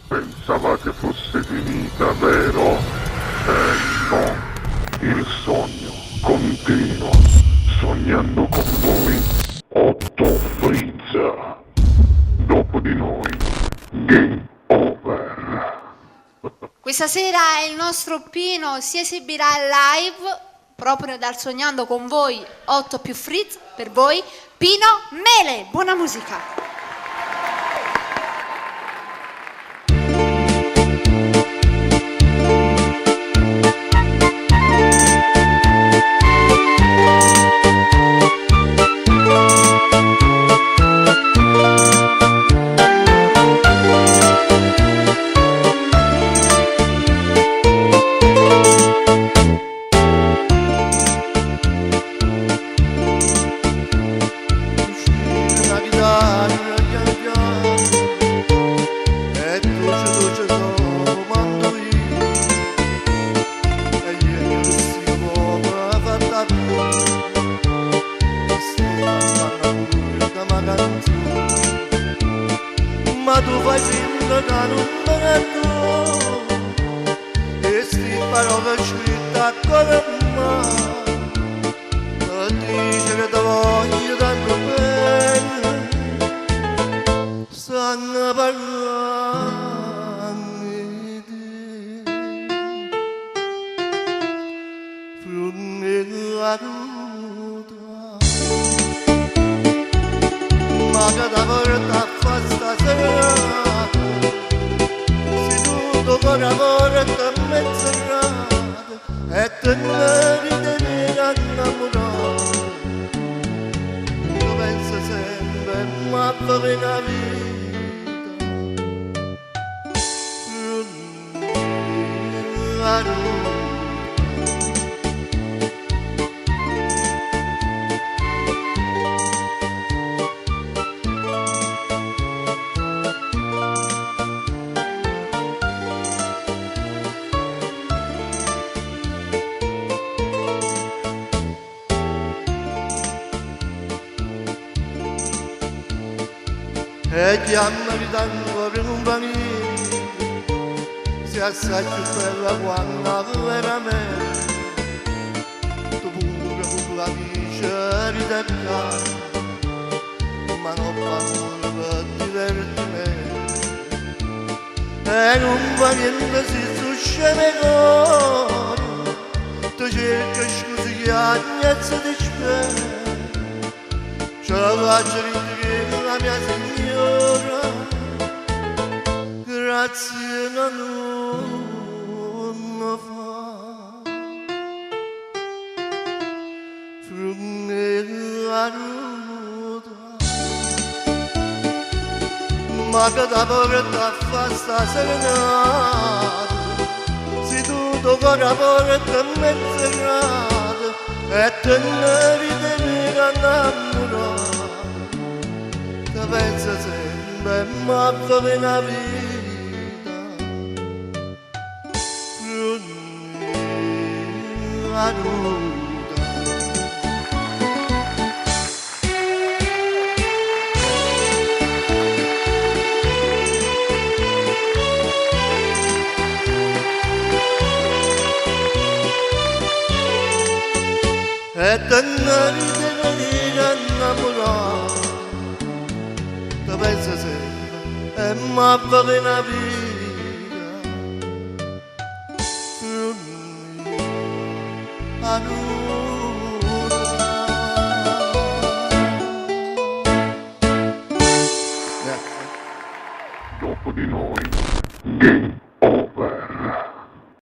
Pensavate fosse finita, vero? Eh no, il sogno continua, sognando con voi Otto Freeze. Dopo di noi, Game Over. Questa sera il nostro Pino si esibirà live proprio dal Sognando con voi 8 più Frizz per voi Pino Mele. Buona musica! Una chitarra pian piano e dolce dolce sono quando io e io si come fatta più sto cantando pure una canzone ma tu fai finta che non me ne accorgi e sti parole scritte a cuore mano e dice che ti voglio tanto bene stanno parlando di te Frunne caduta ma che da porta a fa stasera se tutto con amore ti mezz'orata e te ne ridi innamorato io penso sempre ma per una vita Frunne caduta. E chiamami tanto per un panino Se assai più bella quando veramente Tu pure con la dice ridecca Ma non paura per divertimento E non fa niente se succede cuore Tu cerchi scusi che agnezza ti spera Ce la faccio ridere la mia signora Grazie non fa Frunne caduta Ma che da porta a fa sta serenata Se tutto con amore ti mezz'orata E te ne ridi innamorato Ti penso sempre ma per una vita Frunne caduta. E te ne ridi innamorato Ti penso sempre e ma per una vita Frunne caduta. Grazie. Dopo di noi, Game Over.